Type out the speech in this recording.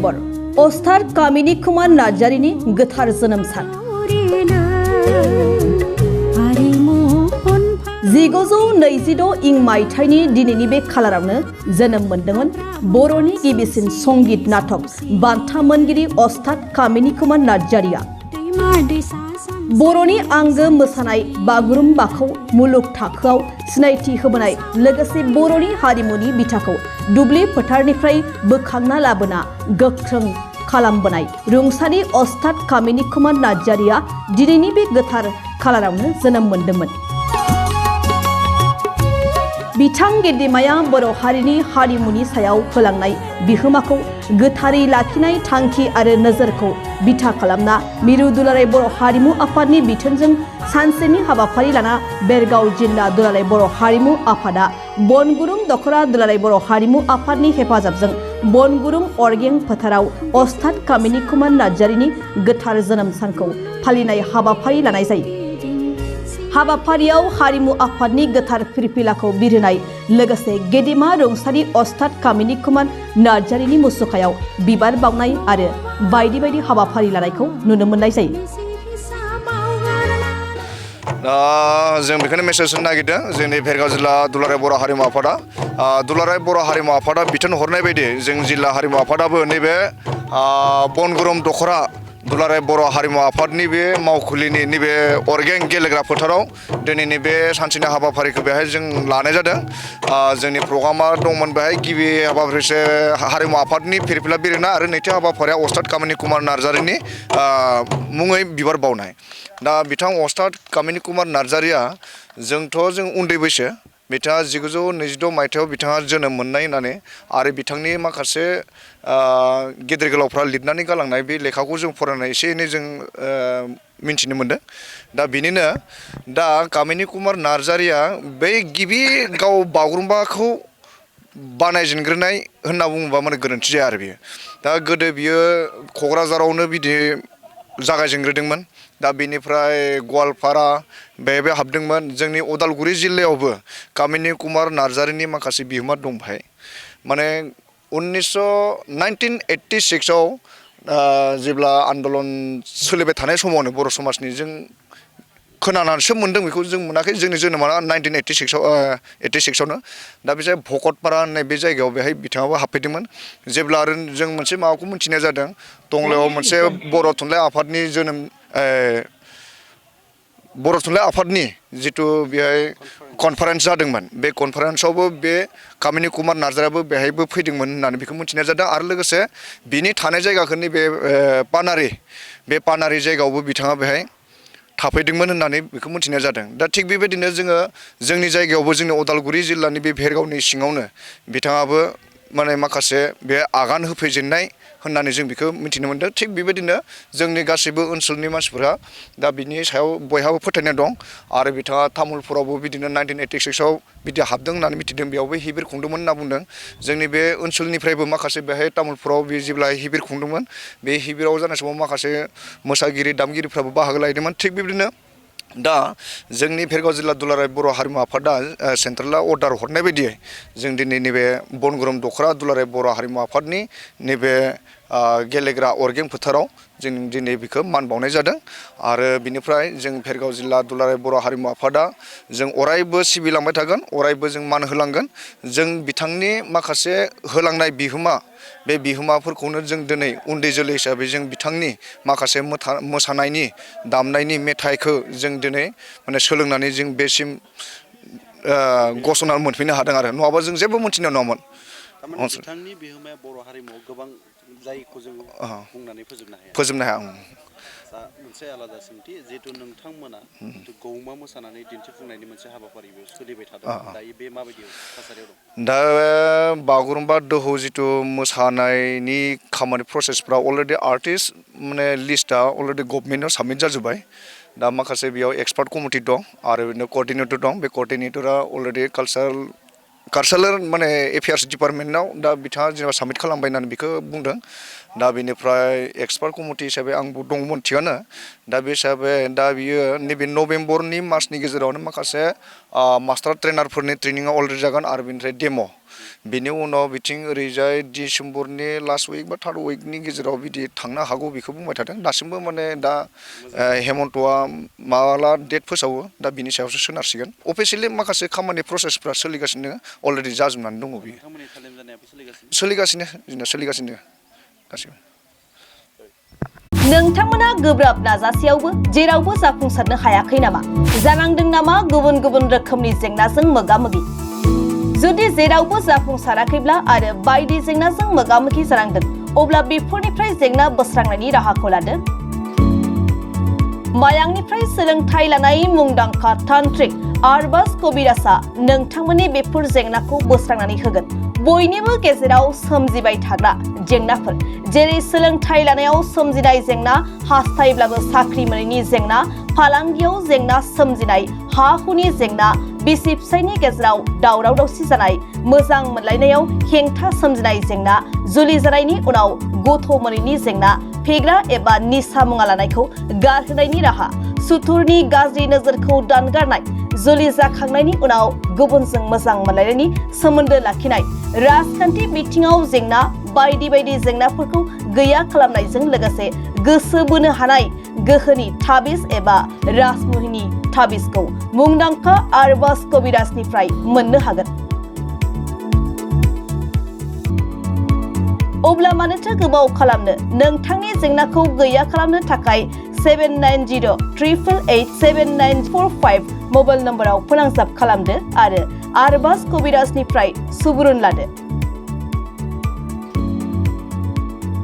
November अस्ताद कामिनी कुमार नार्जारिनि गोथार जोनोम सान 1926 इं मायथाइनि दिनैनि बे खालारावनो जोनोम मोनदोंमोन बर'नि गिबिसिन संगीत नाटक बान्था मोनगिरि अस्ताद कामिनी कुमार नार्जारिया। बर'नि आंगो मोसानाय बागुरुम्बाखौ मुलुग थाखोआव सिनायथि होबोनाय लोगोसे बर'नि हारिमुनि बिथाखौ दुब्लि फोथारनिफ्राय बोखांना लाबोना गोख्रों खालामबोनाय रुंसारि अस्ताद कामिनी कुमार नार्जारिया दिनैनि बे गोथार खालारावनो जोनोम मोनदोंमोन। बिथां गेदेमाया बर' हारिनि हारिमुनि सायाव होलांनाय बिहोमाखौ गोथारै लाखिनाय थांखि आरो नोजोरखौ बिथा खालामना मिरु दुलाराय बर' हारिमु आफादनि बिथोनजों सानसेनि हाबाफारि लाना बेरगाव जिल्ला दुलाराय बर' हारिमु आफादा बनगुरुं दखरा दुलाराय बर' हारिमु आफादनि हेफाजाबजों बनगुरुं अरगें फोथाराव अस्ताद कामिनी कुमार नार्जारिनि गोथार जोनोम सानखौ फालिनाय हाबाफारि लानाय जायो। हाबाफारियाव हारिमु आफादनि गोथार फिरफिलाखौ बिरहोनाय लोगोसे गेदेमा रुंसारि अस्ताद कामिनी कुमार नार्जारिनि मुसुखायाव बिबार बावनाय आरो बायदि बायदि हाबाफारि लानायखौ नुनो मोननाय जायो। जों बेखौनो मेसेज होनो नागिरदों जोंनि बेरगाव जिल्ला दुलाराय बर' हारिमु आफादा दुलाराय बर' हारिमु आफादा बिथोन हरनाय बायदि जों जिल्ला हारिमु आफादाबो नैबे बनगुरुं दखरा दुलाराय बर' हारिमु आफादनि बे मावखुलिनि नैबे अरगें गेलेग्रा फोथाराव दिनैनि बे सानसेनि हाबाफारिखौ बेहाय जों लानाय जादों। जोंनि प्रग्रामा दंमोन बेहाय गिबि हाबाफारिसो हारिमु आफादनि फिरफिला बिरहोना आरो नैथि हाबाफारिया अस्ताद कामिनी कुमार नार्जारिनि मुङै बिबार बावनाय। दा बिथां अस्ताद कामिनी कुमार नार्जारिया जों उन्दै बैसो बिथाङा 1922 मायथाइयाव बिथाङा जोनोम मोननाय होननानै आरो बिथांनि माखासे गेदेर गोलावफ्रा लिरनानै गालांनाय बे लेखाखौ जों फरायनाय एसे एनै जों मिन्थिनो मोनदों। दा बिनिनो दा कामिनी कुमार नार्जारिया बै गिबि गाव बागुरुम्बाखौ बानायजेनग्रोनाय होनना बुङोबा माने गोरोन्थि जाया आरो बियो। दा गोदो बियो क'क्राझारावनो बिदि जागायजेनग्रोदोंमोन। दा बिनिफ्राय गवालपारा बेहायबो हाबदोंमोन। जोंनि उदालगुरि जिल्लायावबो कामिनी कुमार नार्जारिनि माखासे बिहोमा दं बेहाय। माने 1986आव जेब्ला आन्दलन सोलिबाय थानाय समावनो बर' समाजनि जों खोनानानैसो मोन्दों बेखौ जों मोनाखै जोंनि जोनोमा 1986आवनो। दा बे जाय भकतपारा होननाय बे जायगायाव बेहाय बिथाङाबो हाबफैदोंमोन। जेब्ला आरो जों मोनसे माबाखौ मिन्थिनाय जादों टंलायाव मोनसे बर' थुनलाइ आफादनि जोनोम बर' थुनलाइ आफादनि जिथु बेहाय कनफारेन्स जादोंमोन बे कनफारेन्सआवबो बे कामिनी कुमार नार्जारियाबो बेहायबो फैदोंमोन होननानै बेखौ मिन्थिनाय जादों। आरो लोगोसे बिनि थानाय जायगाखौ नैबे पानारि बे पानारि जायगायावबो बिथाङा बेहाय थाफैदोंमोन होननानै बेखौ मिन्थिनाय जादों। दा थिग बेबायदिनो जोङो जोंनि जायगायावबो जोंनि उदालगुरि जिल्लानि बे भेरगावनि सिङावनो बिथाङाबो माने माखासे बे आगान होफैजेननाय होननानै जों बेखौ मिथिनो मोन्दों। थिग बेबायदिनो जोंनि गासैबो ओनसोलनि मानसिफोरा दा बिनि सायाव बयहाबो फोथायनाय दं। आरो बिथाङा तामुलपुरावबो बिदिनो 1986आव बिदि हाबदों होननानै मिथिदों। बेयावबो हिबिर खुंदोंमोन होनना बुंदों। जोंनि बे ओनसोलनिफ्रायबो माखासे बेहाय तामुलपुराव बे जेब्ला हिबिर खुंदोंमोन बे हिबिराव जानाय समाव माखासे मोसागिरि दामगिरिफ्राबो बाहागो लाहैदोंमोन। थिग बेबायदिनो दा जोंनि भेरगाव जिल्ला दुलाराय बर' हारिमु आफादा सेन्ट्रेला अर्डार हरनाय बायदियै जों दिनै नैबे बनगुरुं दखरा दुलाराय बर' हारिमु आफादनि नैबे गेलेग्रा अरगें फोथाराव जों दिनै बेखौ मान बावनाय जादों। आरो बिनिफ्राय जों भेरगाव जिल्ला दुलाराय बर' हारिमु आफादा जों अरायबो सिबिलांबाय थागोन, अरायबो जों मान होलांगोन। जों बिथांनि माखासे होलांनाय बिहोमा बे बिहोमाफोरखौनो जों दिनै उन्दै जोलै हिसाबै जों बिथांनि माखासे मोसानायनि दामनायनि मेथाइखौ जों दिनै माने सोलोंनानै जों बेसिम गसंनानै मोनफैनो हादों आरो नङाबा जों जेबो मोनथिनाय नङामोन। बिथांनि बिहोमाया बर' हारिमुआव गोबां जायखौ जों बुंनानै फोजोबनो हाया। दा मोनसे आलादा सोंथि जिहेतु नोंथांमोना गौमा मोसानानै दिन्थिफुंनायनि मोनसे हाबाफारि बेयाव सोलिबाय थादों। दायो बे माबायदि थासारियाव दं? दा बागुरुम्बा दोहौ जिथु मोसानायनि खामानि प्रसेसफ्रा अलरेडि आर्टिस्ट माने लिस्टआ अलरेडि गभर्नमेन्टआव साबमिट जाजोब्बाय। दा माखासे बेयाव एक्सपार्ट कमिटि दं आरो बिदिनो कर्डिनेटर दं। बे कर्डिनेटरा अलरेडि कालचारेल माने एफेयार्स डिपार्टमेन्टआव दा बिथाङा जेनेबा साबमिट खालामबाय होननानै बेखौ बुंदों। दा बेनिफ्राय एक्सपार्ट कमिटि हिसाबै आंबो दंमोन थिगानो। दा बे हिसाबै दा बियो नैबे नभेम्बरनि मासनि गेजेरावनो माखासे मास्टार ट्रेनारफोरनि ट्रेनिङा अलरेडि जागोन आरो बेनिफ्राय डेम' बेनि उनाव बिथिं ओरैजाय डिसेम्बरनि लास्ट उइक बा थार्ड उइकनि गेजेराव बिदि थांनो हागौ बेखौ बुंबाय थादों दासिमबो माने दा हेमन्तआ माला डेट फोसावो दा बिनि सायावसो सोनारसिगोन अफिसियेलि माखासे खामानि प्रसेसफ्रा सोलिगासिनो अलरेडि जाजोबनानै दङ बियो सोलिगासिनो गासिबो नोंथांमोना गोब्राब नाजासेयावबो जेरावबो जाफुंसारनो हायाखै नामा जानांदों नामा गुबुन गुबुन रोखोमनि जेंनाजों मोगा-मोगि जुदि जेरावबो जाफुंसाराखैब्ला आरो बायदि जेंनाजों मोगा-मोगि जानांदों अब्ला बेफोरनिफ्राय जेंना बोस्रांनायनि राहाखौ लादो मायांनिफ्राय सोलोंथाइ लानाय मुंदांखा तान्त्रिक आरबाज कबिराजआ नोंथांमोननि बेफोर जेंनाखौ बोस्रांनानै होगोन बयनिबो गेजेराव सोमजिबाय थाग्रा जेंनाफोर जेरै सोलोंथाइ लानायाव सोमजिनाय जेंना हास्थायब्लाबो साख्रि मोनैनि जेंना फालांगियाव जेंना सोमजिनाय हा हुनि जेंना बिसि फिसायनि गेजेराव दावराव दावसि जानाय मोजां मोनलायनायाव हेंथा सोमजिनाय जेंना जुलि जानायनि उनाव गथ' मोनैनि जेंना फेग्रा एबा निसा मुवा लानायखौ गारहोनायनि राहा सुथुरनि गाज्रि नोजोरखौ दानगारनाय जुलि जाखांनायनि उनाव गुबुनजों मोजां मोनलायनायनि सोमोन्दो लाखिनाय राजखान्थि बिथिङाव जेंना बायदि बायदि जेंनाफोरखौ गैया खालामनायजों लोगोसे गोसो बोनो हानाय गोहोनि ताबिज एबा राजमुहिनि ताबिजखौ मुंदांखा आरबाज कबिराजनिफ्राय मोननो हागोन अब्ला मानोथो गोबाव खालामनो नोंथांनि जेंनाखौ गैया खालामनो थाखाय 7908887945 मबाइल नम्बराव फोनांजाब खालामदो आरो आरबाज कबिराजनिफ्राय सुबुरुन लादो